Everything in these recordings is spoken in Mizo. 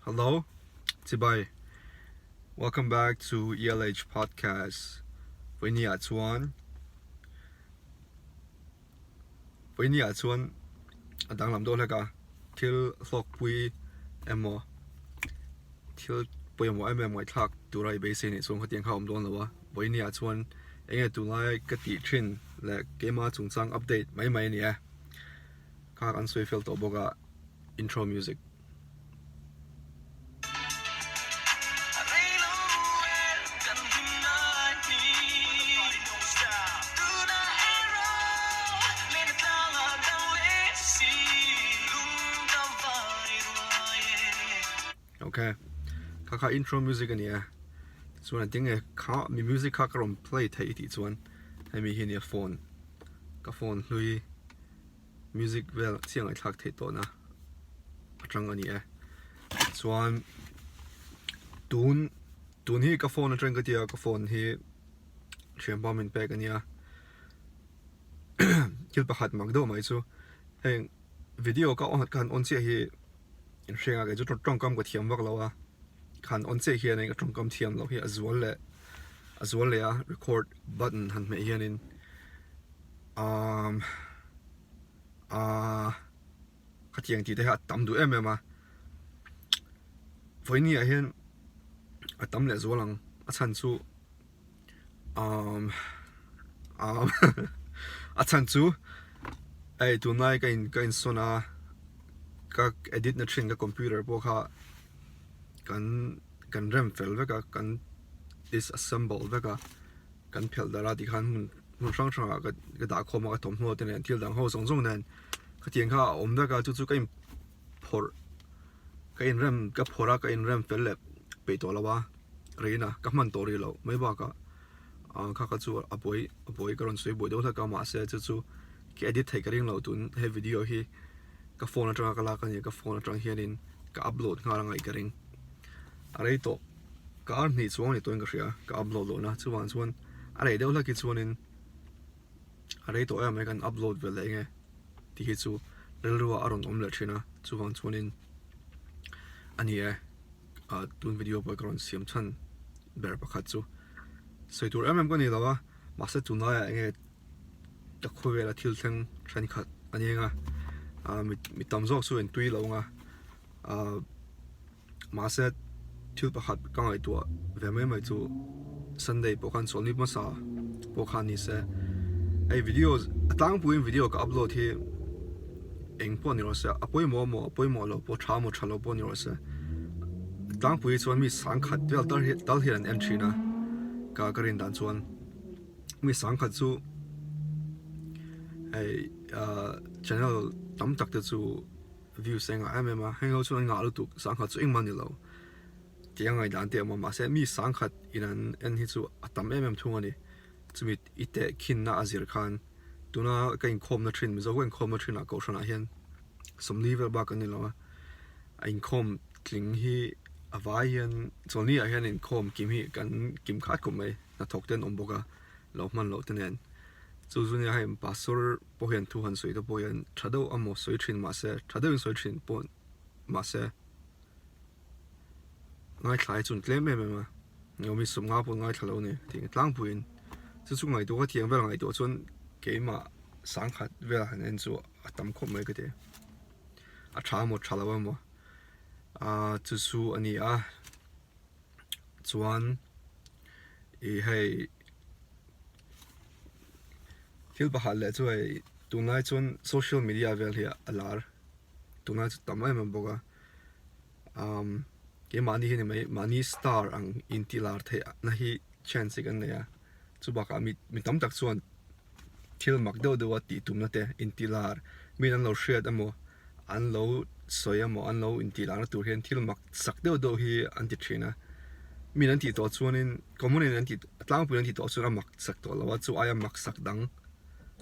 Hello, Chibai. Welcome back to ELH Podcast. Vawinia chuan Vawinia chuan a danglam deuh hlek a, thil hlawkpui emaw thil pawimawh em em ngaihthlak tura i beisei nih chuan khatiang kha a awm dawn lo a, Vawinia chuan enge tunlai ka tih thin leh keimah chungchang update mai mai a ni e. Kha kan sawi fel tawh bawk a, intro music. Ok, kha kha intro music a ni a, chuan a ding e kha mi music kha ka rawn play theih i tih chuan hemi hi nia phone ka phone hlui music vel chiah ngaihthlak theih tawhna atang a ni e chuan tun tun hi ka phone atang ka tia ka phone hi thianpa min pek a nia thil pakhat mak deuh mai chu heng video ka on ka han on chiah hi inhriat a kei chu tawngkam ka thiam vak lo a ka han on chiah hian ka tawngkam thiam loh hi a zual leh a zual leh a record button han hmeh hianin umm ahh khatiang tih te hi a tam duh em em a vawiini ah hian a tam leh zual ang a chhan chu umm umm a chhan chu hei tunlai ka in ka insawn a ka edit na thin ka computer pawh kha kan kan rem fel vek a kan disassemble vek a. Kan phelh darh a tikhan hmun hmun hrang hrangah ka ka dah khawm a ka thawmhnaw te nen thil dang ho zawng zawng nen khatiang kha a awm vek a chu chu ka in phawrh ka in rem ka phawrh a ka in rem fel leh peih tawh lo a rein a ka hman tawh rih loh mai bakah ah kha kha chu a buai a buai ka rawn sawi buai deuh hlek a mahse chu chu ka edit theih ka ring lo tun he video hi ka phone atanga ka lak a ni ka phone atang hianin ka upload nghal a ngaih ka ring a rei tawh. Ka ar hnih chuang a ni tawhin ka hria, ka upload lohna chuvang chuan a rei deuh hlek hi chuanin a rei tawh em mai kan upload ve leh enge tih hi chu rilruah a rawn awm leh thin a, chuvang chuanin a ni e ah tun video pawh hi ka rawn siam chhan ber pakhat chu sawi tur em em ka ni lo a, mahse tunlaiah enge ka khawvela thil thleng thenkhat a ni eng a, ah mi tam zawk chu intui lo ang a ah. Mahse, thil pakhat ka ngaihtuah ve mai mai chu Sunday pawh khan chawlhni hmasa pawh khan ni se, hei video a tlangpuiin video ka upload hi eng pawh ni rawh se, a pawimawh emaw a pawimawh loh pawh tha emaw tha lo pawh ni rawh se, a tlangpui hi chuan mi sangkhat vel tal hi tal hian an en thin a, ka ka rin dan chuan mi sangkhat chu hei ah channel tam tak te chu. Views a ngah em em a, heng ho chuan an ngah lutuk, sangkhat chu engmah a ni lo tih a ngaihdan te a awm a, mahse mi sangkhat in an en hi chu a tam em em thung a ni, chumi i teh khinna a zir khan tuna ka inkhawmna thin Mizo ka inkhawmna thinah Kohhranah hian 40 vel bak an ni lo a, a inkhawm tling hi a vai hian chawlhni ah hian inkhawm kim hi kan kim khat khawp mai, hnathawk te an awm bawk a, lo hman loh te nen chu chu nia hei pastor. pawh hian thu han sawi te pawh hian tha deuh amaw sawi thin mahse tha deuhin sawi thin pawh mahse ngaithla hi chuan tlem em em a engemaw mi sawm nga pawh ngaithla lo a ni tih tlangpuiin chu chu ngaihtuah ka thiam vel ngaihtuah chuan keimah sangkhat vel han en chu a tam khawp mai ka ti a tha emaw tha lo emaw ah chu chu a ni a chuan ih hei. Thil pakhat leh chu hei tunlai chuan social media vel hi a lar tunlai chu tam em em bawk a umm keimahni hi ni mai mahni star ang intih lar theih na hi chance hi kan nei a chubakah mi mi tam tak chuan thil mak deuh deuh a tih tumna te intih lar miin an lo hriat emaw an lo sawi emaw an lo intih larna tur hian thil mak sak deuh deuh hi an ti thin a miin an tih tawh chuanin common in an tih a tlangpui an tih tawh chuan a mak sak tawh lo a chu aia mak sak dang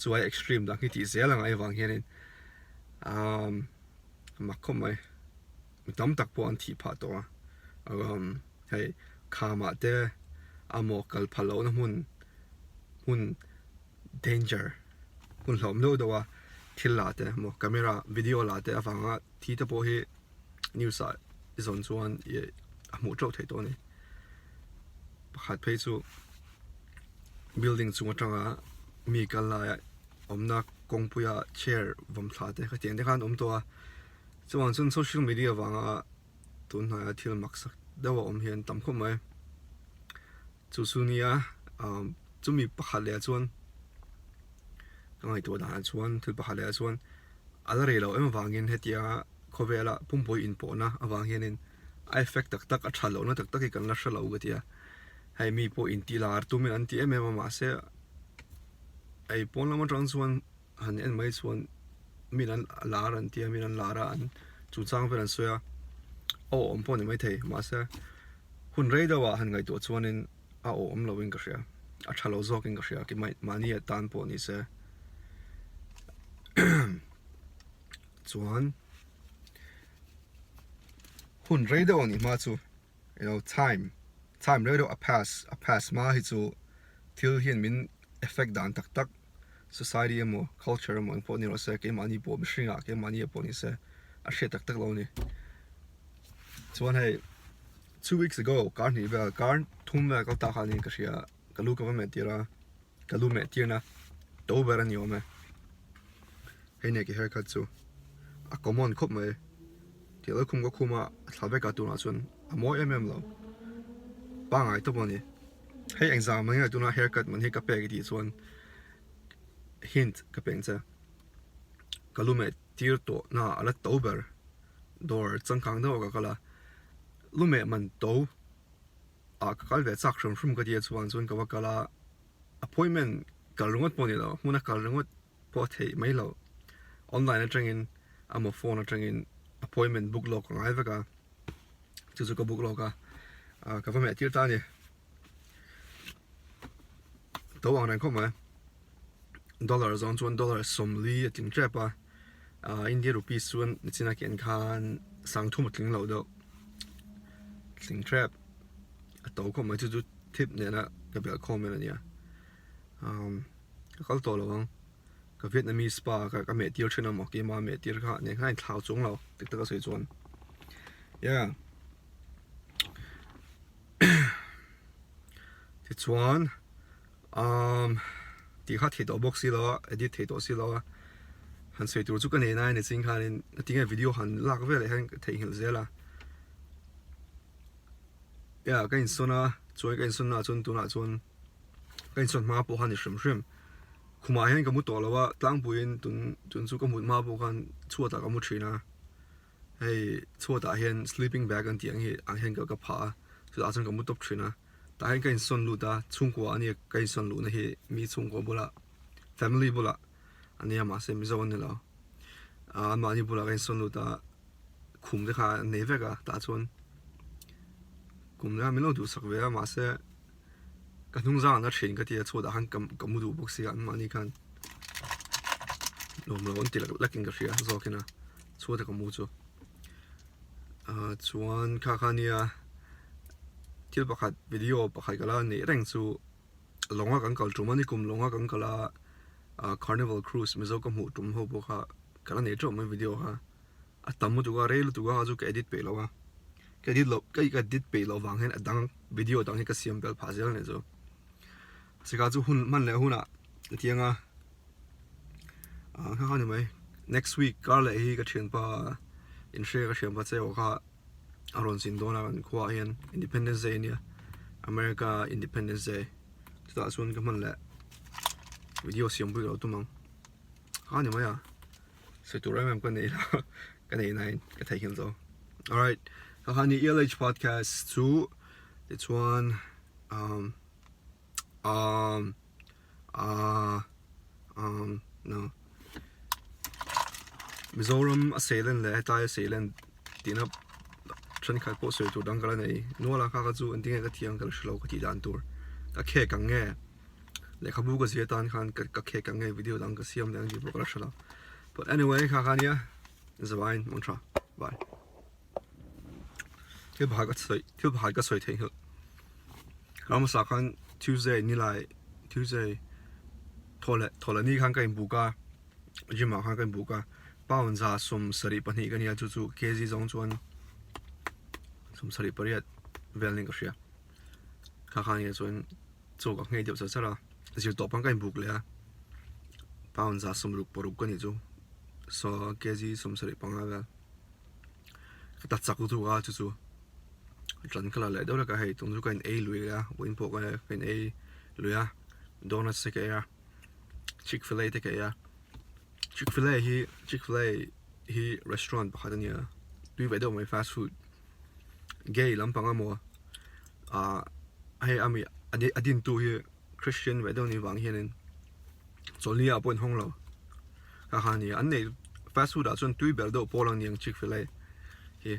chu aia extreme dang hi tih zel ang ai vang hianin umm mak khawp mai mi tam tak pawh an thih phah tawh a umm hei khamah te amaw kal phal lohna hmun hmun danger hun hlauhawm deuh deuh a thil la te maw camera video la te avanga thi te pawh hi news ah. zawn chuan i a hmuh teuh theih tawh a ni. Pakhat phei chu building chung atanga mi kal laia awmna kawngpuia chair vawm thla te khatiang te khan a awm tawh a, chuvang chuan social media vanga tun hnaia thil maksak deuh a awm hi an tam khawp mai. Chu chu nia chumi pakhat leh ah chuan ka ngaihtuah danah chuan thil pakhat leh ah chuan a la rei loh em avangin hetia khawvela pumpui inpawhna avang hianin a effect tak tak a that lohna tak tak hi kan la hre lo ka ti a, hei mi pawh intih lar tumin an ti em em a mahse hei pawn lam atang chuan han en mai chuan min an lar an tia min an lar a an chungchang vel an sawi a a awm pawh a ni maithei mahse hun rei deuh ah han ngaihtuah chuanin a awm lo in ka hria a tha lo zawk in ka hria ki mahni atan pawh ni se chuan hun rei deuh a nih hma chu you know time time rei deuh a pass a pass hma hi chu thil hian min effect dan tak tak society emaw culture emaw engpawh ni rawh se keimahni pawh mihring ah keimahni ah pawh ni se a hriat tak tak lo a ni chuan hei two weeks ago kar hnih vel kar thum vel kal ta khanin ka hria ka lu ka va meh tir a ka lu meh tirna to ber a ni awm e hei nia ki haircut chu a common khawp mai tih lo khum ka khum a a thla vek a tunah chuan a mawi em em lo pangngai tawp a ni. Hei engzam mai nge tuna haircut man hi ka pek i tih chuan hint ka pe ang che. Ka lu meh tir tawh na a la to ber dawr changkang deuh ah ka kal a, lu meh man to ah ka kal ve chak hrim hrim ka tia chuan chuan ka va kal a, appointment kal ringawt pawh a ni lo, hmuna kal ringawt pawh a theih mai lo. Online atangin emaw phone atangin appointment book lawk a ngai vek a. Chu chu ka book lawk a, ka va meh tir ta a ni. To ang reng khawp mai. Dollar zawng chuan dollar 40 a tling tep a, India rupees chuan nichina ken khan 3000 a tling lo deuh. Tling tep a to khawp mai chu chu tip nena ka belh khawm vel a nia. Ka kal tawh lo ang. Ka Vietnamese pa ka ka meh tir thin a maw keimah meh tir kha nen khan a inthlau chung lo dik taka sawi chuan yeah tichuan umm tih kha thei tawh bawk si lo a edit thei tawh si lo a han sawi tur chu ka nei nai nichin khanin tinge video han lak vel ah hian ka theihnghilh zel a yeah ka insawn a chuan ka insawn naah chuan tunah chuan ka insawn hma pawh kha a ni hrim hrim. Khumah hian ka mu tawh lo a, tlangpuiin tun tun chu ka mut hma pawh khan chhuatah ka mu thin a, hei chhuatah hian sleeping bag an tih ang hi ang hian ka phah a, chutah chuan ka mu tawp thin a, tah hian ka insawn lut a, chhungkua a nia ka insawn luhna hi mi chhungkua bulah family bulah a nia mahse Mizo an ni lo, anmahni bulah ka insawn lut a, khum te kha an nei vek a tah chuan kum te kha min lo duhsak ve a mahse. Ka hnung zang an la thin ka ti a chhuatah khan ka mu duh bawk si a anmahni khan nuam lo an ti lek lek in ka hria zawk in a chhuata ka mu chu ah chuan kha kha nia thil pakhat video pakhat ka la neih reng chu lawnga kan kal tum a ni kum lawnga kan kal a ah carnival cruise mizo ka hmuh tum ho pawh kha ka la nei teuh mai video kha. A tam lutuk a, rei lutuk a kha chu ka edit peih lo a, ka edit loh ka edit peih loh vang hian a dang video dang hi ka siam belh phah zel a nih chu. Sikha chu hun hman leh hunah ka ti ang a, ah kha kha ni mai next week kar leh hi ka thianpa inhria ka thianpa che erawh kha a rawn zin dawn a kan khuaah hian Independence Day ania America Independence Day chutah chuan ka hman leh video siam pui ka lo tum ang kha ni mai a. Sawi tur em em ka nei lo ka nei nain ka theihnghilh zo. Alright, ka kha ni ELH podcast chu tichuan um um uh um no Mizoram a seilen leh hetlai a seilen tihna thenkhat pawh sawi tur dang ka la nei nual a kha kha chu engtin nge ka thiam ka la hre lo ka tih dan tur ka khek ang nge. Lehkhabu ka zir atan khan ka khek ang nge video dang ka siam leh ang tih pawh ka la hre lo. But anyway kha kha nia zavaiin hmang tha. Bye. Thil pakhat ka sawi thil pakhat ka sawi theihnghilh. Ka hmasa khan Tuesday nilai Tuesday thawhleh thawhleh ni khan ka inbuk a gym ah khan ka inbuk a pound 172 ka nia chu chu kg zawng chuan. 78 vel niin ka hria. Kha kha nia chuan chaw ka nghei deuh char char a, zir tawp ang ka inbuk leh a, pound 166 ka nih chu, saw kg 75 vel ka ta chak lutuk a chu chu tlan ka la leh deuh lek a hei tun chu ka in ei lui a, vawiin pawh ka in ei lui a, donuts te ka ei a, chick fil a te ka ei a. Chick-fil-A hi Chick-fil-A hi restaurant pakhat a nia tui ve deuh mai fast food gay lampang emaw ah hei ami a dintu hi Christian ve deuh anih vang hianin chawlhni ah pawh an hawng lo kha kha a nia an neih fast food ah chuan tui ber deuh pawl ang ni ang Chick-fil-A hi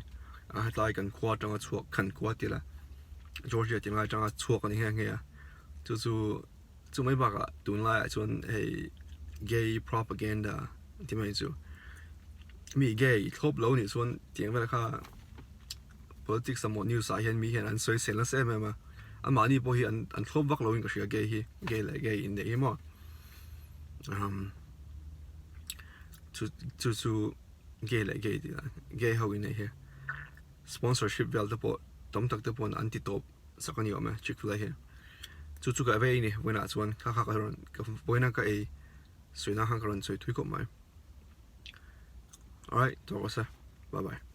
a hetlai kan khua atanga chhuak kan khua tih la Georgia tih lai atanga chhuak a ni nghe nghe a chu chu. Chu mai bakah tunlaiah chuan hei gay propaganda tih mai chu mi gay thlawp lo nih chuan tiang vel kha politics emaw news ah hian mi hian an sawi sel nasa em em a, anmahni pawh hi an an thlawp vak loin ka hria gay hi gay leh gay inneih hi maw umm chu chu chu gay leh gay tih gay ho inneih hi sponsorship vel te pawh tam tak te pawhin an ti tawp. Sak a ni awm e Chick fil A hi chu chu ka vei a ni vawiinah chuan kha kha ka rawn ka vawiina ka ei sawi na khan ka rawn sawi thui khawp mai alright tawk ase bye bye.